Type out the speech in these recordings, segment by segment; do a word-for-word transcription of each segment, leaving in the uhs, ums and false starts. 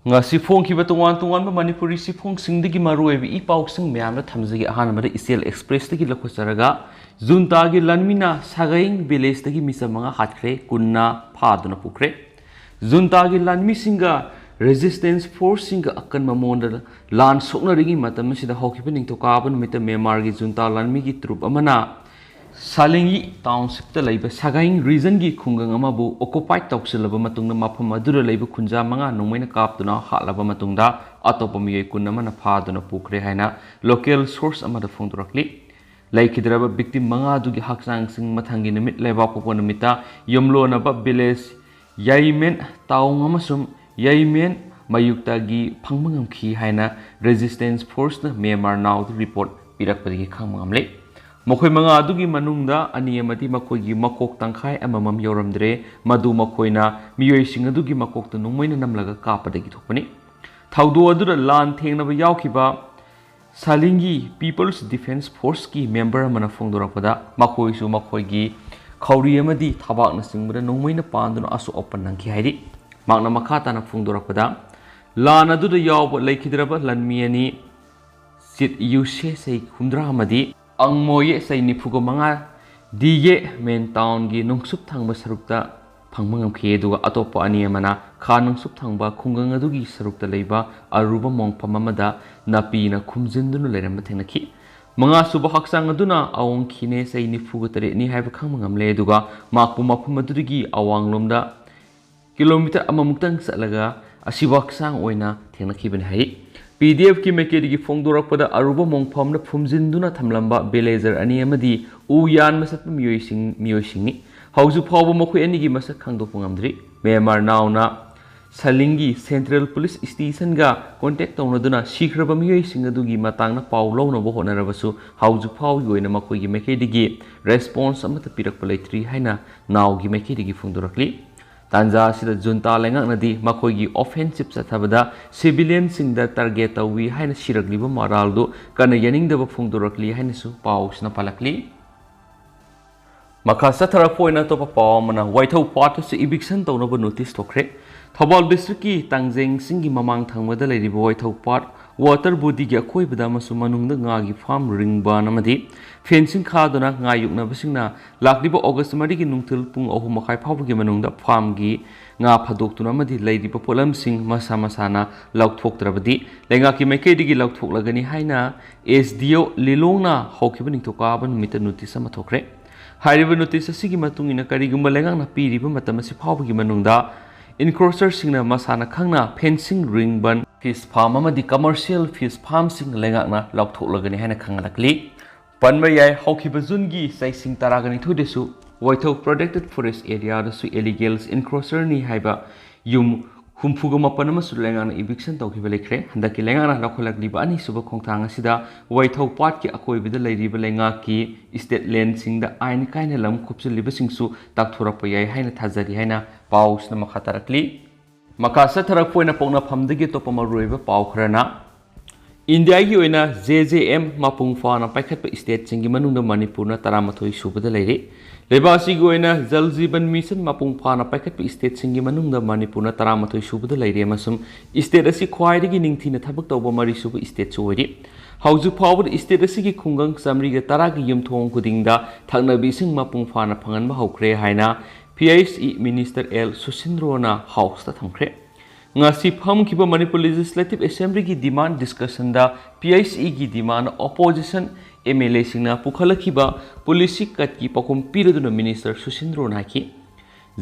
ꯉꯁꯤ ꯐꯣꯡꯈꯤꯕ ꯇꯣꯉꯥꯟ ꯇꯣꯉꯥꯟꯕ ꯃꯅꯤꯄꯨꯔꯤ ꯆꯦꯐꯣꯡꯁꯤꯡꯗꯒꯤ ꯃꯔꯨꯑꯣꯏꯕ ꯏ ꯄꯥꯎꯁꯤꯡ ꯃꯌꯥꯝꯗ ꯊꯝꯖꯒꯦ꯫ ꯑꯍꯥꯟꯕꯗ ꯏꯆꯦꯜ ꯑꯦꯛꯁꯄ꯭ꯔꯦꯁꯇꯒꯤ ꯂꯧꯈꯠꯆꯔꯒ, ꯖꯨꯟꯇꯥꯒꯤ ꯂꯥꯟꯃꯤꯅ ꯁꯥꯒꯥꯏꯡ ꯚꯤꯂꯦꯖꯇꯒꯤ ꯃꯤꯆꯝ ꯃꯉꯥ ꯍꯥꯠꯈ꯭ꯔꯦ, ꯀꯨꯟꯅ ꯐꯥꯗꯨꯅ ꯄꯨꯈ꯭ꯔꯦ꯫ ꯖꯨꯟꯇꯥꯒꯤ ꯂꯥꯟꯃꯤꯁꯤꯡꯒ ꯔꯦꯖꯤꯁꯇꯦꯟꯁ ꯐꯣꯔꯁꯁꯤꯡꯒ ꯑꯀꯟꯕ ꯃꯑꯣꯡꯗ ꯂꯥꯟ ꯁꯣꯛꯅꯔꯤꯉꯩ ꯃꯇꯝ ꯑꯁꯤꯗ ꯍꯧꯈꯤꯕ ꯅꯤꯡꯊꯧꯀꯥꯕ ꯅꯨꯃꯤꯠꯇ ꯃ꯭ꯌꯥꯟꯃꯥꯔꯒꯤ ꯖꯨꯟꯇꯥ ꯂꯥꯟꯃꯤꯒꯤ ꯇ꯭ꯔꯨꯞ ꯑꯃꯅ ꯁꯥꯂꯤꯡꯒꯤ ꯇꯥꯎꯟꯁꯤꯞꯇ ꯂꯩꯕ ꯁꯥꯒꯥꯏꯡ ꯔꯤꯖꯟꯒꯤ ꯈꯨꯡꯒꯪ ꯑꯃꯕꯨ ꯑꯣꯀꯨꯄꯥꯏ ꯇꯧꯁꯤꯜꯂꯕ ꯃꯇꯨꯡꯗ, ꯃꯐꯝ ꯑꯗꯨꯗ ꯂꯩꯕ ꯈꯨꯟꯖꯥ ꯃꯉꯥ ꯅꯣꯡꯃꯩꯅ ꯀꯥꯞꯇꯨꯅ ꯍꯥꯠꯂꯕ ꯃꯇꯨꯡꯗ, ꯑꯇꯣꯞꯄ ꯃꯤꯑꯣꯏ ꯀꯨꯟ ꯑꯃꯅ ꯐꯥꯗꯨꯅ ꯄꯨꯈ꯭ꯔꯦ ꯍꯥꯏꯅ ꯂꯣꯀꯦꯜ ꯁꯣꯔꯁ ꯑꯃꯗ ꯐꯣꯡꯗꯣꯔꯛꯂꯤ꯫ ꯂꯩꯈꯤꯗ꯭ꯔꯕ ꯚꯤꯛꯇꯤꯝ ꯃꯉꯥ ꯑꯗꯨꯒꯤ ꯍꯛꯆꯥꯡꯁꯤꯡ ꯃꯊꯪꯒꯤ ꯅꯨꯃꯤꯠ ꯂꯩꯕꯥꯛꯄꯣꯛꯄ ꯅꯨꯃꯤꯠꯇ ꯌꯨꯝꯂꯣꯟꯅꯕ ꯚꯤꯂꯦꯖ ꯌꯥꯏꯃꯦꯟ ꯇꯥꯎꯟ ꯑꯃꯁꯨꯡ ꯌꯥꯏꯃꯦꯟ ꯃꯌꯨꯛꯇꯒꯤ ꯐꯪꯕ ꯉꯝꯈꯤ ꯍꯥꯏꯅ ꯔꯦꯖꯤꯁꯇꯦꯟꯁ ꯐꯣꯔꯁꯅ ꯃ꯭ꯌꯥꯟꯃꯥꯔ ꯅꯥꯎꯗ ꯔꯤꯄꯣꯔꯠ ꯄꯤꯔꯛꯄꯗꯒꯤ ꯈꯪꯕ ꯉꯝꯂꯦ꯫ ꯃꯈꯣꯏ ꯃꯉꯥ ꯑꯗꯨꯒꯤ ꯃꯅꯨꯡꯗ ꯑꯅꯤ ꯑꯃꯗꯤ ꯃꯈꯣꯏꯒꯤ ꯃꯀꯣꯛ ꯇꯪꯈꯥꯏ ꯑꯃꯃꯝ ꯌꯧꯔꯝꯗ꯭ꯔꯦ, ꯃꯗꯨ ꯃꯈꯣꯏꯅ ꯃꯤꯑꯣꯏꯁꯤꯡ ꯑꯗꯨꯒꯤ ꯃꯀꯣꯛꯇ ꯅꯣꯡꯃꯩꯅ ꯅꯝꯂꯒ ꯀꯥꯞꯄꯗꯒꯤ ꯊꯣꯛꯄꯅꯤ꯫ ꯊꯧꯗꯣꯛ ꯑꯗꯨꯗ ꯂꯥꯟ ꯊꯦꯡꯅꯕ ꯌꯥꯎꯈꯤꯕ ꯁꯥꯂꯤꯡꯒꯤ ꯄꯤꯄꯜꯁ ꯗꯤꯐꯦꯟꯁ ꯐꯣꯔꯁꯀꯤ ꯃꯦꯝꯕꯔ ꯑꯃꯅ ꯐꯣꯡꯗꯣꯔꯛꯄꯗ, ꯃꯈꯣꯏꯁꯨ ꯃꯈꯣꯏꯒꯤ ꯈꯧꯔꯤ ꯑꯃꯗꯤ ꯊꯕꯥꯛꯅꯆꯤꯡꯕꯗ ꯅꯣꯡꯃꯩꯅ ꯄꯥꯟꯗꯨꯅ ꯑꯁꯣꯛ ꯑꯄꯟ ꯅꯪꯈꯤ ꯍꯥꯏꯔꯤ꯫ ꯃꯍꯥꯛꯅ ꯃꯈꯥ ꯇꯥꯅ ꯐꯣꯡꯗꯣꯔꯛꯄꯗ, ꯂꯥꯟ ꯑꯗꯨꯗ ꯌꯥꯎꯕ ꯂꯩꯈꯤꯗ꯭ꯔꯕ ꯂꯥꯟꯃꯤ ꯑꯅꯤ, ꯆꯤꯠ ꯌꯨꯁꯦ ꯆꯍꯤ ꯍꯨꯝꯗ꯭ꯔꯥ ꯑꯃꯗꯤ ꯑꯪꯃꯣꯌꯦ ꯆꯍꯤ ꯅꯤꯐꯨꯒ ꯃꯉꯥ, ꯗꯤꯌꯦ ꯃꯦꯟ ꯇꯥꯎꯟꯒꯤ ꯅꯣꯡꯆꯨꯞ ꯊꯪꯕ ꯁꯔꯨꯛꯇ ꯐꯪꯕ ꯉꯝꯈꯤ, ꯑꯗꯨꯒ ꯑꯇꯣꯞꯄ ꯑꯅꯤ ꯑꯃꯅ ꯈꯥ ꯅꯣꯡꯆꯨꯞ ꯊꯪꯕ ꯈꯨꯡꯒꯪ ꯑꯗꯨꯒꯤ ꯁꯔꯨꯛꯇ ꯂꯩꯕ ꯑꯔꯨꯕ ꯃꯣꯡꯐꯝ ꯑꯃꯗ ꯅꯥꯄꯤꯅ ꯈꯨꯝꯖꯤꯟꯗꯨꯅ ꯂꯩꯔꯝꯕ ꯊꯦꯡꯅꯈꯤ꯫ ꯃꯉꯥꯁꯨꯕ ꯍꯛꯆꯥꯡ ꯑꯗꯨꯅ ꯑꯋꯣꯡ ꯈꯤꯅꯦ ꯆꯍꯤ ꯅꯤꯐꯨꯒ ꯇꯔꯦꯠꯅꯤ ꯍꯥꯏꯕ ꯈꯪꯕ ꯉꯝꯂꯦ, ꯑꯗꯨꯒ ꯃꯍꯥꯛꯄꯨ ꯃꯐꯝ ꯑꯗꯨꯗꯒꯤ ꯑꯋꯥꯡꯂꯣꯝꯗ ꯀꯤꯂꯣꯃꯤꯇꯔ ꯑꯃꯃꯨꯛꯇꯪ ꯆꯠꯂꯒ ꯑꯁꯤꯕ ꯍꯛꯆꯥꯡ ꯑꯣꯏꯅ ꯊꯦꯡꯅꯈꯤꯕꯅꯤ ꯍꯥꯏꯔꯤ꯫ ꯄꯤ ꯗꯤ ꯑꯦꯐꯀꯤ ꯃꯥꯏꯀꯩꯗꯒꯤ ꯐꯣꯡꯗꯣꯔꯛꯄꯗ, ꯑꯔꯨꯕ ꯃꯣꯡꯐꯝꯅ ꯐꯨꯝꯖꯤꯟꯗꯨꯅ ꯊꯝꯂꯝꯕ ꯚꯤꯂꯦꯖꯔ ꯑꯅꯤ ꯑꯃꯗꯤ ꯎ ꯌꯥꯟꯕ ꯆꯠꯄ ꯃꯤꯑꯣꯏꯁꯤꯡ, ꯃꯤꯑꯣꯏꯁꯤꯡꯅꯤ꯫ ꯍꯧꯖꯤꯛ ꯐꯥꯎꯕ ꯃꯈꯣꯏ ꯑꯅꯤꯒꯤ ꯃꯁꯛ ꯈꯪꯗꯣꯛꯄ ꯉꯝꯗ꯭ꯔꯤ꯫ ꯃ꯭ꯌꯥꯟꯃꯥꯔ ꯅꯥꯎꯅ ꯁꯥꯂꯤꯡꯒꯤ ꯁꯦꯟꯇ꯭ꯔꯦꯜ ꯄꯨꯂꯤꯁ ꯁ꯭ꯇꯦꯁꯟꯒ ꯀꯣꯟꯇꯦꯛ ꯇꯧꯅꯗꯨꯅ ꯁꯤꯈ꯭ꯔꯕ ꯃꯤꯑꯣꯏꯁꯤꯡ ꯑꯗꯨꯒꯤ ꯃꯇꯥꯡꯗ ꯄꯥꯎ ꯂꯧꯅꯕ ꯍꯣꯠꯅꯔꯕꯁꯨ, ꯍꯧꯖꯤꯛ ꯐꯥꯎꯒꯤ ꯑꯣꯏꯅ ꯃꯈꯣꯏꯒꯤ ꯃꯥꯏꯀꯩꯗꯒꯤ ꯔꯦꯁꯄꯣꯟꯁ ꯑꯃꯠꯇ ꯄꯤꯔꯛꯄ ꯂꯩꯇ꯭ꯔꯤ ꯍꯥꯏꯅ ꯅꯥꯎꯒꯤ ꯃꯥꯏꯀꯩꯗꯒꯤ ꯐꯣꯡꯗꯣꯔꯛꯂꯤ꯫ ꯇꯥꯟꯖꯥ ꯑꯁꯤꯗ ꯖꯨꯟꯇꯥ ꯂꯩꯉꯥꯛꯅꯗꯤ ꯃꯈꯣꯏꯒꯤ ꯑꯣꯐꯦꯟꯁꯤꯞ ꯆꯠꯊꯕꯗ ꯁꯤꯚꯤꯂꯤꯌꯟꯁꯤꯡꯗ ꯇꯥꯔꯒꯦꯠ ꯇꯧꯏ ꯍꯥꯏꯅ ꯁꯤꯔꯛꯂꯤꯕ ꯃꯔꯥꯜꯗꯨ ꯀꯟꯅ ꯌꯥꯅꯤꯡꯗꯕ ꯐꯣꯡꯗꯣꯔꯛꯂꯤ ꯍꯥꯏꯅꯁꯨ ꯄꯥꯎꯁꯤꯅ ꯄꯜꯂꯛꯂꯤ꯫ ꯃꯈꯥ ꯆꯠꯊꯔꯛꯄ ꯑꯣꯏꯅ ꯑꯇꯣꯞꯄ ꯄꯥꯎ ꯑꯃꯅ, ꯋꯥꯏꯊꯧ ꯄꯥꯠꯇꯁꯨ ꯏꯚꯤꯛꯁꯟ ꯇꯧꯅꯕ ꯅꯣꯇꯤꯁ ꯊꯣꯛꯈ꯭ꯔꯦ꯫ ꯊꯧꯕꯥꯜ ꯗꯤꯁꯇ꯭ꯔꯤꯛꯀꯤ ꯇꯥꯡꯖꯦꯡꯁꯤꯡꯒꯤ ꯃꯃꯥꯡ ꯊꯪꯕꯗ ꯂꯩꯔꯤꯕ ꯋꯥꯏꯊꯧ ꯄꯥꯠ ꯋꯥꯇꯔ ꯕꯣꯗꯤꯒꯤ ꯑꯀꯣꯏꯕꯗ ꯑꯃꯁꯨꯡ ꯃꯅꯨꯡꯗ ꯉꯥꯒꯤ ꯐꯥꯔꯝ ꯔꯤꯡ ꯕꯟ ꯑꯃꯗꯤ ꯐꯦꯟꯁꯤꯡ ꯈꯥꯗꯨꯅ ꯉꯥ ꯌꯣꯛꯅꯕꯁꯤꯡꯅ ꯂꯥꯛꯂꯤꯕ ꯑꯣꯒꯁ ꯃꯔꯤꯒꯤ ꯅꯨꯡꯊꯤꯜ ꯄꯨꯡ ꯑꯍꯨꯝ ꯃꯈꯥꯏ ꯐꯥꯎꯕꯒꯤ ꯃꯅꯨꯡꯗ ꯐꯥꯔꯝꯒꯤ ꯉꯥ ꯐꯥꯗꯣꯛꯇꯨꯅ ꯑꯃꯗꯤ ꯂꯩꯔꯤꯕ ꯄꯣꯠꯂꯝꯁꯤꯡ ꯃꯁꯥ ꯃꯁꯥꯅ ꯂꯧꯊꯣꯛꯇ꯭ꯔꯕꯗꯤ ꯂꯩꯉꯥꯛꯀꯤ ꯃꯥꯏꯀꯩꯗꯒꯤ ꯂꯧꯊꯣꯛꯂꯒꯅꯤ ꯍꯥꯏꯅ ꯑꯦꯁ ꯗꯤ ꯑꯣ ꯂꯤꯂꯣꯡꯅ ꯍꯧꯈꯤꯕ ꯅꯤꯡꯊꯧꯀꯥꯕ ꯅꯨꯃꯤꯠꯇ ꯅꯣꯇꯤꯁ ꯑꯃ ꯊꯣꯛꯈ꯭ꯔꯦ꯫ ꯍꯥꯏꯔꯤꯕ ꯅꯣꯇꯤꯁ ꯑꯁꯤꯒꯤ ꯃꯇꯨꯡ ꯏꯟꯅ ꯀꯔꯤꯒꯨꯝꯕ ꯂꯩꯉꯥꯛꯅ ꯄꯤꯔꯤꯕ ꯃꯇꯝ ꯑꯁꯤ ꯐꯥꯎꯕꯒꯤ ꯃꯅꯨꯡꯗ ꯏꯟꯀ꯭ꯔꯣꯆꯔꯁꯤꯡꯅ ꯃꯁꯥꯅ ꯈꯪꯅ ꯐꯦꯟꯁꯤꯡ ꯔꯤꯡ ꯕꯟ ꯐꯤꯁ ꯐꯥꯔꯝ ꯑꯃꯗꯤ ꯀꯃꯔꯁꯤꯌꯦꯜ ꯐꯤꯁ ꯐꯥꯔꯝꯁꯤꯡ ꯂꯩꯉꯥꯛꯅ ꯂꯧꯊꯣꯛꯂꯒꯅꯤ ꯍꯥꯏꯅ ꯈꯪꯍꯜꯂꯛꯂꯤ꯫ ꯄꯟꯕ ꯌꯥꯏ, ꯍꯧꯈꯤꯕ ꯖꯨꯟꯒꯤ ꯆꯩꯁꯤꯡ ꯇꯔꯥꯒ ꯅꯤꯊꯣꯏꯗꯁꯨ ꯋꯥꯏꯊꯧ ꯄ꯭ꯔꯣꯇꯦꯛꯇꯦꯠ ꯐꯣꯔꯦꯁ ꯑꯦꯔꯤꯌꯥꯗꯁꯨ ꯏꯂꯤꯒꯦꯜꯁ ꯏꯟꯀ꯭ꯔꯣꯆꯔꯅꯤ ꯍꯥꯏꯕ ꯌꯨꯝ ꯍꯨꯝꯐꯨꯒ ꯃꯥꯄꯟ ꯑꯃꯁꯨ ꯂꯩꯉꯥꯛꯅ ꯏꯚꯤꯛꯁꯟ ꯇꯧꯈꯤꯕ ꯂꯩꯈ꯭ꯔꯦ꯫ ꯍꯟꯗꯛꯀꯤ ꯂꯩꯉꯥꯛꯅ ꯂꯧꯈꯠꯂꯛꯂꯤꯕ ꯑꯅꯤꯁꯨꯕ ꯈꯣꯡꯊꯥꯡ ꯑꯁꯤꯗ ꯋꯥꯏꯊꯧ ꯄꯥꯠꯀꯤ ꯑꯀꯣꯏꯕꯗ ꯂꯩꯔꯤꯕ ꯂꯩꯉꯥꯛꯀꯤ ꯏꯁꯇꯦꯠ ꯂꯦꯟꯁꯤꯡꯗ ꯑꯥꯏꯟ ꯀꯥꯏꯅ ꯂꯝ ꯈꯣꯞꯆꯤꯜꯂꯤꯕꯁꯤꯡꯁꯨ ꯇꯥꯛꯊꯣꯔꯛꯄ ꯌꯥꯏ ꯍꯥꯏꯅ ꯊꯥꯖꯔꯤ ꯍꯥꯏꯅ ꯄꯥꯎꯁꯤꯅ ꯃꯈꯥ ꯇꯥꯔꯛꯂꯤ꯫ ꯃꯈꯥ ꯆꯠꯊꯔꯛꯄ ꯑꯣꯏꯅ ꯄꯣꯛꯅꯐꯝꯗꯒꯤ ꯑꯇꯣꯞꯄ ꯃꯔꯨꯑꯣꯏꯕ ꯄꯥꯎ ꯈꯔꯅ, ꯏꯟꯗꯤꯌꯥꯒꯤ ꯑꯣꯏꯅ ꯖꯦ ꯖꯦ ꯑꯦꯝ ꯃꯄꯨꯡ ꯐꯥꯅ ꯄꯥꯏꯈꯠꯄ ꯏꯁꯇꯦꯠꯁꯤꯡꯒꯤ ꯃꯅꯨꯡꯗ ꯃꯅꯤꯄꯨꯔꯅ ꯇꯔꯥꯃꯥꯊꯣꯏ ꯁꯨꯕꯗ ꯂꯩꯔꯦ꯫ ꯂꯩꯕꯥꯛ ꯑꯁꯤꯒꯤ ꯑꯣꯏꯅ ꯖꯜ ꯖꯤꯕꯟ ꯃꯤꯁꯟ ꯃꯄꯨꯡ ꯐꯥꯅ ꯄꯥꯏꯈꯠꯄ ꯏꯁꯇꯦꯠꯁꯤꯡꯒꯤ ꯃꯅꯨꯡꯗ ꯃꯅꯤꯄꯨꯔꯅ ꯇꯔꯥꯃꯥꯊꯣꯏ ꯁꯨꯕꯗ ꯂꯩꯔꯦ ꯑꯃꯁꯨꯡ ꯏꯁꯇꯦꯠ ꯑꯁꯤ ꯈ꯭ꯋꯥꯏꯗꯒꯤ ꯅꯤꯡꯊꯤꯅ ꯊꯕꯛ ꯇꯧꯕ ꯃꯔꯤꯁꯨꯕ ꯏꯁꯇꯦꯠꯁꯨ ꯑꯣꯏꯔꯤ꯫ ꯍꯧꯖꯤꯛ ꯐꯥꯎꯕꯗ ꯏꯁꯇꯦꯠ ꯑꯁꯤꯒꯤ ꯈꯨꯡꯒꯪ ꯆꯥꯃꯔꯤꯒ ꯇꯔꯥꯒꯤ ꯌꯨꯝꯊꯣꯡ ꯈꯨꯗꯤꯡꯗ ꯊꯛꯅꯕ ꯏꯁꯤꯡ ꯃꯄꯨꯡ ꯐꯥꯅ ꯐꯪꯍꯟꯕ ꯍꯧꯈ꯭ꯔꯦ ꯍꯥꯏꯅ P H E minister L ꯁꯨꯁꯤꯟꯗ꯭ꯔꯣꯅ ꯍꯥꯎꯁꯇ ꯊꯝꯈ꯭ꯔꯦ꯫ ꯉꯁꯤ ꯐꯝꯈꯤꯕ ꯃꯅꯤꯄꯨꯔ ꯂꯦꯖꯤꯁꯂꯦꯇꯤꯚ ꯑꯦꯁꯦꯝꯕ꯭ꯂꯤꯒꯤ ꯗꯤꯃꯥꯟ ꯗꯤꯁꯀꯁꯟꯗ ꯄꯤ ꯑꯩꯆ ꯏꯒꯤ demand opposition M L ꯑꯦꯁꯤꯡꯅ ꯄꯨꯈꯠꯂꯛꯈꯤꯕ policy ꯀꯠꯀꯤ ꯄꯥꯎꯈꯨꯝ ꯄꯤꯔꯗꯨꯅ ꯃꯤꯅꯤꯁꯇꯔ ꯁꯨꯁꯤꯟꯗ꯭ꯔꯣꯅ ꯍꯥꯏꯈꯤ,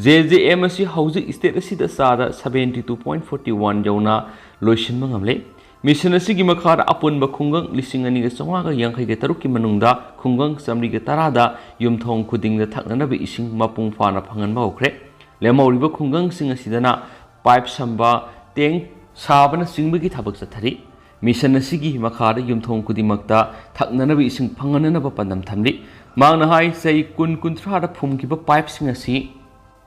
ꯖꯦ ꯖꯦ ꯑꯦꯝ ꯑꯁꯤ ꯍꯧꯖꯤꯛ ꯏꯁꯇꯦꯠ ꯑꯁꯤꯗ ꯆꯥꯗ seventy two point forty one ꯌꯧꯅ ꯂꯣꯏꯁꯤꯟꯕ ꯉꯝꯂꯦ꯫ ꯃꯤꯁꯟ ꯑꯁꯤꯒꯤ ꯃꯈꯥꯗ ꯑꯄꯨꯟꯕ ꯈꯨꯡꯒꯪ ꯂꯤꯁꯤꯡ ꯑꯅꯤꯒ ꯆꯥꯝꯃꯉꯥꯒ ꯌꯥꯡꯈꯩꯒ ꯇꯔꯨꯛꯀꯤ ꯃꯅꯨꯡꯗ ꯈꯨꯡꯒꯪ ꯆꯥꯃꯔꯤꯒ ꯇꯔꯥꯗ ꯌꯨꯝꯊꯣꯡ ꯈꯨꯗꯤꯡꯗ ꯊꯛꯅꯅꯕ ꯏꯁꯤꯡ ꯃꯄꯨꯡ ꯐꯥꯅ ꯐꯪꯍꯟꯕ ꯍꯧꯈ꯭ꯔꯦ꯫ ꯂꯦꯝꯍꯧꯔꯤꯕ ꯈꯨꯡꯒꯪꯁꯤꯡ ꯑꯁꯤꯗꯅ ꯄꯥꯏꯞ ꯁꯝꯕ, ꯇꯦꯡ ꯁꯥꯕꯅꯆꯤꯡꯕꯒꯤ ꯊꯕꯛ ꯆꯠꯊꯔꯤ꯫ ꯃꯤꯁꯟ ꯑꯁꯤꯒꯤ ꯃꯈꯥꯗ ꯌꯨꯝꯊꯣꯡ ꯈꯨꯗꯤꯡꯃꯛꯇ ꯊꯛꯅꯅꯕ ꯏꯁꯤꯡ ꯐꯪꯍꯟꯅꯅꯕ ꯄꯥꯟꯗꯝ ꯊꯝꯂꯤ꯫ ꯃꯍꯥꯛꯅ ꯍꯥꯏ, ꯆꯍꯤ ꯀꯨꯟ ꯀꯨꯟꯊ꯭ꯔꯥꯗ ꯐꯨꯝꯈꯤꯕ ꯄꯥꯏꯞꯁꯤꯡ ꯑꯁꯤ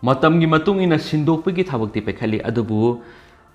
ꯃꯇꯝꯒꯤ ꯃꯇꯨꯡ ꯏꯟꯅ ꯁꯤꯟꯗꯣꯛꯄꯒꯤ ꯊꯕꯛꯇꯤ ꯄꯥꯏꯈꯠꯂꯤ, ꯑꯗꯨꯕꯨ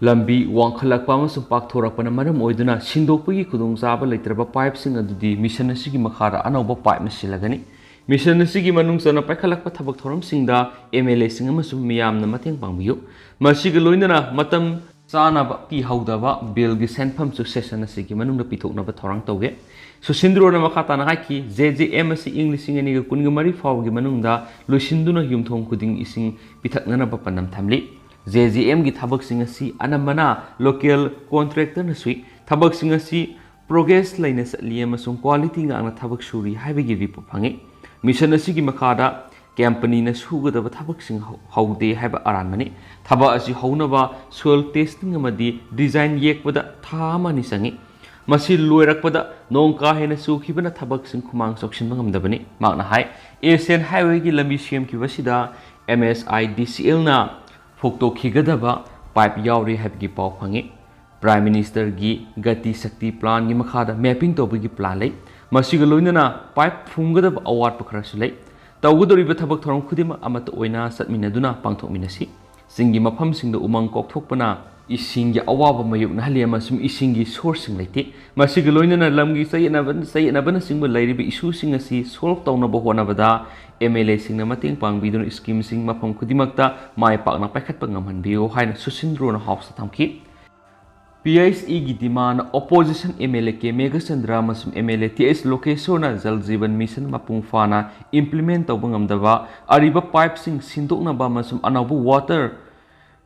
ꯂꯝꯕꯤ ꯋꯥꯡꯈꯠꯂꯛꯄ ꯑꯃꯁꯨꯡ ꯄꯥꯛꯊꯣꯔꯛꯄꯅ ꯃꯔꯝ ꯑꯣꯏꯗꯨꯅ ꯁꯤꯟꯗꯣꯛꯄꯒꯤ ꯈꯨꯗꯣꯡꯆꯥꯕ ꯂꯩꯇ꯭ꯔꯕ ꯄꯥꯏꯞꯁꯤꯡ ꯑꯗꯨꯗꯤ ꯃꯤꯁꯟ ꯑꯁꯤꯒꯤ ꯃꯈꯥꯗ ꯑꯅꯧꯕ ꯄꯥꯏꯞꯅ ꯁꯤꯜꯂꯒꯅꯤ꯫ ꯃꯤꯁꯟ ꯑꯁꯤꯒꯤ ꯃꯅꯨꯡ ꯆꯟꯅ ꯄꯥꯏꯈꯠꯂꯛꯄ ꯊꯕꯛ ꯊꯧꯔꯝꯁꯤꯡꯗ ꯑꯦꯝ ꯑꯦꯜ ꯑꯦꯁꯤꯡ ꯑꯃꯁꯨꯡ ꯃꯤꯌꯥꯝꯅ ꯃꯇꯦꯡ ꯄꯥꯡꯕꯤꯌꯨ꯫ ꯃꯁꯤꯒ ꯂꯣꯏꯅꯅ ꯃꯇꯝ ꯆꯥꯅꯕ ꯄꯤꯍꯧꯗꯕ ꯕꯤꯜꯒꯤ ꯁꯦꯟꯐꯝꯁꯨ ꯁꯦꯁꯟ ꯑꯁꯤꯒꯤ ꯃꯅꯨꯡꯗ ꯄꯤꯊꯣꯛꯅꯕ ꯊꯧꯔꯥꯡ ꯇꯧꯒꯦ꯫ ꯁꯨꯁꯤꯟꯗ꯭ꯔꯣꯅ ꯃꯈꯥ ꯇꯥꯅ ꯍꯥꯏꯈꯤ, "ꯖꯦ ꯖꯦ ꯑꯦꯝ ꯑꯁꯤ ꯏꯪ ꯂꯤꯁꯤꯡ ꯑꯅꯤꯒ ꯀꯨꯟꯒ ꯃꯔꯤ ꯐꯥꯎꯕꯒꯤ ꯃꯅꯨꯡꯗ ꯂꯣꯏꯁꯤꯟꯗꯨꯅ ꯌꯨꯝꯊꯣꯡ ꯈꯨꯗꯤꯡ ꯏꯁꯤꯡ ꯄꯤꯊꯛꯅꯅꯕ ꯄꯥꯟꯗꯝ ꯊꯝꯂꯤ꯫ ꯖꯦ ꯖꯦ ꯑꯦꯝꯒꯤ ꯊꯕꯛꯁꯤꯡ ꯑꯁꯤ ꯑꯅꯝꯕꯅ ꯂꯣꯀꯦꯜ ꯀꯣꯟꯇ꯭ꯔꯦꯛꯇꯔꯅ ꯁꯨꯏ꯫ ꯊꯕꯛꯁꯤꯡ ꯑꯁꯤ ꯄ꯭ꯔꯣꯒ꯭ꯔꯦꯁ ꯂꯩꯅ ꯆꯠꯂꯤ ꯑꯃꯁꯨꯡ ꯀ꯭ꯋꯥꯂꯤꯇꯤ ꯉꯥꯛꯅ ꯊꯕꯛ ꯁꯨꯔꯤ" ꯍꯥꯏꯕꯒꯤ ꯔꯤꯄꯣꯔꯠ ꯐꯪꯉꯤ꯫ ꯃꯤꯁꯟ ꯑꯁꯤꯒꯤ ꯃꯈꯥꯗ ꯀꯝꯄꯅꯤꯅ ꯁꯨꯒꯗꯕ ꯊꯕꯛꯁꯤꯡ ꯍꯧ-, ꯍꯧꯗꯦ ꯍꯥꯏꯕ ꯑꯔꯥꯟꯕꯅꯤ꯫ ꯊꯕꯛ ꯑꯁꯤ ꯍꯧꯅꯕ ꯁꯣꯏꯜ ꯇꯦꯁꯇꯤꯡ ꯑꯃꯗꯤ ꯗꯤꯖꯥꯏꯟ ꯌꯦꯛꯄꯗ ꯊꯥ ꯑꯃ ꯑꯅꯤ ꯆꯪꯉꯤ꯫ ꯃꯁꯤ ꯂꯣꯏꯔꯛꯄꯗ ꯅꯣꯡ ꯀꯥ ꯍꯦꯟꯅ ꯆꯨꯈꯤꯕꯅ ꯊꯕꯛꯁꯤꯡ ꯈꯨꯃꯥꯡ ꯆꯥꯎꯁꯤꯟꯕ ꯉꯝꯗꯕꯅꯤ꯫ ꯃꯍꯥꯛꯅ ꯍꯥꯏ, ꯑꯦꯁꯤꯌꯥꯟ ꯍꯥꯏꯋꯦꯒꯤ ꯂꯝꯕꯤ ꯁꯦꯝꯈꯤꯕ ꯑꯁꯤꯗ ꯑꯦꯝ ꯑꯦꯁ ꯑꯥꯏ ꯗꯤ ꯁꯤ ꯑꯦꯜꯅ ꯐꯨꯛꯇꯣꯛꯈꯤꯒꯗꯕ ꯄꯥꯏꯞ ꯌꯥꯎꯔꯤ ꯍꯥꯏꯕꯒꯤ ꯄꯥꯎ ꯐꯪꯉꯤ꯫ ꯄ꯭ꯔꯥꯏꯝ ꯃꯤꯅꯤꯁꯇꯔꯒꯤ ꯒꯇꯤ ꯁꯛꯇꯤ ꯄ꯭ꯂꯥꯟꯒꯤ ꯃꯈꯥꯗ ꯃꯦꯞꯄꯤꯡ ꯇꯧꯕꯒꯤ ꯄ꯭ꯂꯥꯟ ꯂꯩ꯫ ꯃꯁꯤꯒ ꯂꯣꯏꯅꯅ ꯄꯥꯏꯞ ꯐꯨꯝꯒꯗꯕ ꯑꯋꯥꯠꯄ ꯈꯔꯁꯨ ꯂꯩ꯫ ꯇꯧꯒꯗꯧꯔꯤꯕ ꯊꯕꯛ ꯊꯧꯔꯝ ꯈꯨꯗꯤꯡꯃꯛ ꯑꯃꯠꯇ ꯑꯣꯏꯅ ꯆꯠꯃꯤꯟꯅꯗꯨꯅ ꯄꯥꯡꯊꯣꯛꯃꯤꯟꯅꯁꯤ꯫ ꯆꯤꯡꯒꯤ ꯃꯐꯝꯁꯤꯡꯗ ꯎꯃꯪ ꯀꯣꯛꯊꯣꯛꯄꯅ ꯏꯁꯤꯡꯒꯤ ꯑꯋꯥꯕ ꯃꯥꯌꯣꯛꯅꯍꯜꯂꯤ ꯑꯃꯁꯨꯡ ꯏꯁꯤꯡꯒꯤ ꯁꯣꯔꯁꯁꯤꯡ ꯂꯩꯇꯦ꯫ ꯃꯁꯤꯒ ꯂꯣꯏꯅꯅ ꯂꯝꯒꯤ ꯆꯌꯦꯠꯅꯕ-, ꯆꯌꯦꯠꯅꯕꯅꯆꯤꯡꯕ ꯂꯩꯔꯤꯕ ꯏꯁꯨꯁꯤꯡ ꯑꯁꯤ ꯁꯣꯜꯕ ꯇꯧꯅꯕ ꯍꯣꯠꯅꯕꯗ ꯑꯦꯝ ꯑꯦꯜ ꯑꯦꯁꯤꯡꯅ ꯃꯇꯦꯡ ꯄꯥꯡꯕꯤꯗꯨꯅ ꯁ꯭ꯀꯤꯝꯁꯤꯡ ꯃꯐꯝ ꯈꯨꯗꯤꯡꯃꯛꯇ ꯃꯥꯏ ꯄꯥꯛꯅ ꯄꯥꯏꯈꯠꯄ ꯉꯝꯍꯟꯕꯤꯌꯨ ꯍꯥꯏꯅ ꯁꯨꯁꯤꯟꯗ꯭ꯔꯣꯅ ꯍꯥꯎꯁꯇ ꯊꯝꯈꯤ꯫ ꯄꯤ ꯑꯩꯆ ꯏꯒꯤ demand, opposition M L A K Meghachandra ꯑꯃꯁꯨꯡ M L A T H ꯂꯣꯀꯦꯁꯣꯔꯅ ꯖꯜ ꯖꯤꯕꯟ ꯃꯤꯁꯟ ꯃꯄꯨꯡ ꯐꯥꯅ ꯏꯝꯄ꯭ꯂꯤꯃꯦꯟ ꯇꯧꯕ ꯉꯝꯗꯕ, ꯑꯔꯤꯕ ꯄꯥꯏꯞꯁꯤꯡ ꯁꯤꯟꯗꯣꯛꯅꯕ ꯑꯃꯁꯨꯡ ꯑꯅꯧꯕ ꯋꯥꯇꯔ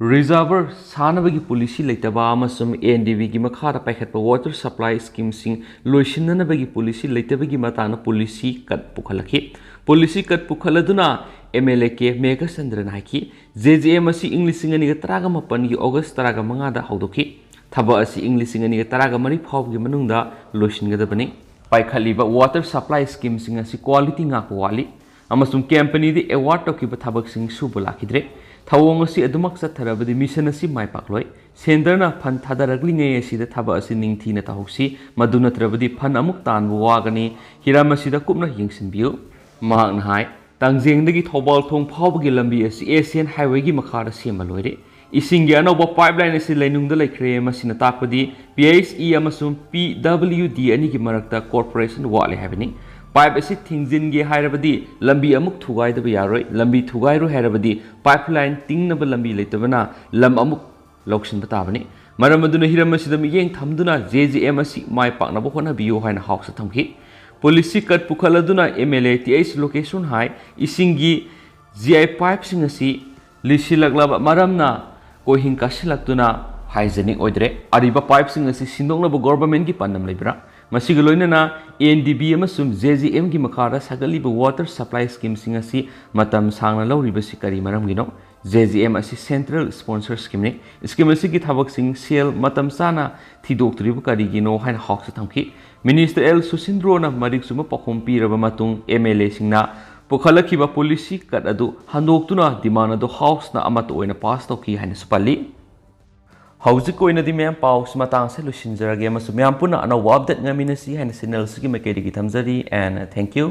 ꯔꯤꯖꯔꯚꯔ ꯁꯥꯅꯕꯒꯤ ꯄꯣꯂꯤꯁꯤ ꯂꯩꯇꯕ ꯑꯃꯁꯨꯡ ꯑꯦ ꯑꯦꯟ ꯗꯤ ꯕꯤꯒꯤ ꯃꯈꯥꯗ ꯄꯥꯏꯈꯠꯄ ꯋꯥꯇꯔ ꯁꯄ꯭ꯂꯥꯏ ꯁ꯭ꯀꯤꯝꯁꯤꯡ ꯂꯣꯏꯁꯤꯟꯅꯅꯕꯒꯤ ꯄꯣꯂꯤꯁꯤ ꯂꯩꯇꯕꯒꯤ ꯃꯇꯥꯡꯗ ꯄꯣꯂꯤꯁꯤ ꯀꯠ ꯄꯨꯈꯠꯂꯛꯈꯤ꯫ ꯄꯣꯂꯤꯁꯤ ꯀꯠ ꯄꯨꯈꯠꯂꯗꯨꯅ ꯑꯦꯝ ꯑꯦꯜ ꯑꯦ ꯀꯦ ꯃꯦꯘꯆꯟꯗ꯭ꯔꯅ ꯍꯥꯏꯈꯤ, "ꯖꯦ ꯖꯦ ꯑꯦꯝ ꯑꯁꯤ ꯏꯪ ꯂꯤꯁꯤꯡ ꯑꯅꯤꯒ ꯇꯔꯥꯃꯥꯄꯟꯒꯤ ꯑꯣꯒꯁ ꯇꯔꯥꯃꯉꯥꯗ ꯍꯧꯗꯣꯛꯈꯤ꯫ ꯊꯕꯛ ꯑꯁꯤ ꯏꯪ ꯂꯤꯁꯤꯡ ꯑꯅꯤꯒ ꯇꯔꯥꯃꯔꯤ ꯐꯥꯎꯕꯒꯤ ꯃꯅꯨꯡꯗ ꯂꯣꯏꯁꯤꯟꯒꯗꯕꯅꯤ꯫ ꯄꯥꯏꯈꯠꯂꯤꯕ ꯋꯥꯇꯔ ꯁꯄ꯭ꯂꯥꯏ ꯁ꯭ꯀꯤꯝꯁꯤꯡ ꯑꯁꯤ ꯀ꯭ꯋꯥꯂꯤꯇꯤ ꯉꯥꯛꯄ ꯋꯥꯠꯂꯤ ꯑꯃꯁꯨꯡ ꯀꯝꯄꯅꯤꯗ ꯑꯦꯋꯥꯔꯗ ꯇꯧꯈꯤꯕ ꯊꯕꯛꯁꯤꯡ ꯁꯨꯕ ꯂꯥꯛꯈꯤꯗ꯭ꯔꯦ꯫ ꯊꯧꯑꯣꯡ ꯑꯁꯤ ꯑꯗꯨꯃꯛ ꯆꯠꯊꯔꯕꯗꯤ ꯃꯤꯁꯟ ꯑꯁꯤ ꯃꯥꯏ ꯄꯥꯛꯂꯣꯏ꯫ ꯁꯦꯟꯇꯔꯅ ꯐꯟ ꯊꯥꯗꯔꯛꯂꯤꯉꯩ ꯑꯁꯤꯗ ꯊꯕꯛ ꯑꯁꯤ ꯅꯤꯡꯊꯤꯅ ꯇꯧꯍꯧꯁꯤ, ꯃꯗꯨ ꯅꯠꯇ꯭ꯔꯕꯗꯤ ꯐꯟ ꯑꯃꯨꯛ ꯇꯥꯟꯕ ꯋꯥꯒꯅꯤ꯫ ꯍꯤꯔꯝ ꯑꯁꯤꯗ ꯀꯨꯞꯅ ꯌꯦꯡꯁꯤꯟꯕꯤꯌꯨ"꯫ ꯃꯍꯥꯛꯅ ꯍꯥꯏ, ꯇꯥꯡꯖꯦꯡꯗꯒꯤ ꯊꯧꯕꯥꯜ ꯊꯣꯡ ꯐꯥꯎꯕꯒꯤ ꯂꯝꯕꯤ ꯑꯁꯤ ꯑꯦꯁꯤꯌꯥꯟ ꯍꯥꯏꯋꯦꯒꯤ ꯃꯈꯥꯗ ꯁꯦꯝꯕ ꯂꯣꯏꯔꯦ꯫ ꯏꯁꯤꯡꯒꯤ ꯑꯅꯧꯕ ꯄꯥꯏꯞꯂꯥꯏꯟ ꯑꯁꯤ ꯂꯩꯅꯨꯡꯗ ꯂꯩꯈ꯭ꯔꯦ꯫ ꯃꯁꯤꯅ ꯇꯥꯛꯄꯗꯤ ꯄꯤ ꯑꯩꯆ ꯏ ꯑꯃꯁꯨꯡ ꯄꯤ ꯗꯕ꯭ꯂꯤꯎ ꯗꯤ ꯑꯅꯤꯒꯤ ꯃꯔꯛꯇ ꯀꯣꯔꯄꯣꯔꯦꯁꯟ ꯋꯥꯠꯂꯦ ꯍꯥꯏꯕꯅꯤ꯫ ꯄꯥꯏꯞ ꯑꯁꯤ ꯊꯤꯡꯖꯤꯟꯒꯦ ꯍꯥꯏꯔꯕꯗꯤ ꯂꯝꯕꯤ ꯑꯃꯨꯛ ꯊꯨꯒꯥꯏꯗꯕ ꯌꯥꯔꯣꯏ꯫ ꯂꯝꯕꯤ ꯊꯨꯒꯥꯏꯔꯣꯏ ꯍꯥꯏꯔꯕꯗꯤ ꯄꯥꯏꯞ ꯂꯥꯏꯟ ꯇꯤꯡꯅꯕ ꯂꯝꯕꯤ ꯂꯩꯇꯕꯅ ꯂꯝ ꯑꯃꯨꯛ ꯂꯧꯁꯤꯟꯕ ꯇꯥꯕꯅꯤ꯫ ꯃꯔꯝ ꯑꯗꯨꯅ ꯍꯤꯔꯝ ꯑꯁꯤꯗ ꯃꯤꯠꯌꯦꯡ ꯊꯝꯗꯨꯅ ꯖꯦ ꯖꯦ ꯑꯦꯝ ꯑꯁꯤ ꯃꯥꯏ ꯄꯥꯛꯅꯕ ꯍꯣꯠꯅꯕꯤꯌꯨ ꯍꯥꯏꯅ ꯍꯥꯎꯁꯇ ꯊꯝꯈꯤ꯫ ꯄꯣꯂꯤꯁꯤ ꯀꯠ ꯄꯨꯈꯠꯂꯗꯨꯅ M L A T H Lokeshwar ꯍꯥꯏ ꯏꯁꯤꯡꯒꯤ ꯖꯤ ꯑꯥꯏ ꯄꯥꯏꯞꯁꯤꯡ ꯑꯁꯤ ꯂꯤꯁꯤꯜꯂꯛꯂꯕ ꯃꯔꯝꯅ ꯀꯣꯏꯍꯤꯡ ꯀꯥꯁꯤꯜꯂꯛꯇꯨꯅ ꯍꯥꯏꯖꯅꯤꯡ ꯑꯣꯏꯗ꯭ꯔꯦ꯫ ꯑꯔꯤꯕ ꯄꯥꯏꯞꯁꯤꯡ ꯑꯁꯤ ꯁꯤꯟꯗꯣꯛꯅꯕ ꯒꯣꯚꯔꯟꯃꯦꯟꯠꯀꯤ ꯄꯥꯟꯗꯝ ꯂꯩꯕ꯭ꯔꯥ? ꯃꯁꯤꯒ ꯂꯣꯏꯅꯅ ꯑꯦꯟ ꯗꯤ ꯕꯤ ꯑꯃꯁꯨꯡ ꯖꯦ ꯖꯦ ꯑꯦꯝꯒꯤ ꯃꯈꯥꯗ ꯁꯥꯒꯠꯂꯤꯕ ꯋꯥꯇꯔ ꯁꯄ꯭ꯂꯥꯏ ꯁ꯭ꯀꯤꯝꯁꯤꯡ ꯑꯁꯤ ꯃꯇꯝ ꯁꯥꯡꯅ ꯂꯧꯔꯤꯕꯁꯤ ꯀꯔꯤ ꯃꯔꯝꯒꯤꯅꯣ? ꯖꯦ ꯖꯦ ꯑꯦꯝ ꯑꯁꯤ ꯁꯦꯟꯇ꯭ꯔꯦꯜ ꯁ꯭ꯄꯣꯟꯁꯔ ꯁ꯭ꯀꯤꯝꯅꯤ꯫ ꯁ꯭ꯀꯤꯝ ꯑꯁꯤꯒꯤ ꯊꯕꯛꯁꯤꯡ ꯁꯦꯜ ꯃꯇꯝ ꯆꯥꯅ ꯊꯤꯗꯣꯛꯇ꯭ꯔꯤꯕ ꯀꯔꯤꯒꯤꯅꯣ ꯍꯥꯏꯅ ꯍꯥꯎꯁꯇ ꯊꯝꯈꯤ꯫ ꯃꯤꯅꯤꯁꯇꯔ ꯑꯦꯜ ꯁꯨꯁꯤꯟꯗ꯭ꯔꯣꯅ ꯃꯔꯤꯛ ꯆꯨꯝꯕ ꯄꯥꯎꯈꯨꯝ ꯄꯤꯔꯕ ꯃꯇꯨꯡ ꯑꯦꯝ ꯑꯦꯜ ꯑꯦꯁꯤꯡꯅ ꯄꯨꯈꯠꯂꯛꯈꯤꯕ ꯄꯣꯂꯤꯁꯤ ꯀꯠ ꯑꯗꯨ ꯍꯟꯗꯣꯛꯇꯨꯅ ꯗꯤꯃꯥꯟ ꯑꯗꯨ ꯍꯥꯎꯁꯅ ꯑꯃꯠꯇ ꯑꯣꯏꯅ ꯄꯥꯁ ꯇꯧꯈꯤ ꯍꯥꯏꯅꯁꯨ ꯄꯜꯂꯤ꯫ ꯍꯧꯖꯤꯛꯀꯤ ꯑꯣꯏꯅꯗꯤ ꯃꯌꯥꯝ ꯄꯥꯎꯁꯤ ꯃꯇꯥꯡꯁꯦ ꯂꯣꯏꯁꯤꯟꯖꯔꯒꯦ ꯑꯃꯁꯨꯡ ꯃꯌꯥꯝ ꯄꯨꯟꯅ ꯑꯅꯧꯕ ꯑꯞꯗꯦꯠ ꯉꯥꯏꯃꯤꯟꯅꯁꯤ ꯍꯥꯏꯅ ꯆꯦꯅꯦꯜꯁꯤꯒꯤ ꯃꯥꯏꯀꯩꯗꯒꯤ ꯊꯝꯖꯔꯤ, and thank you꯫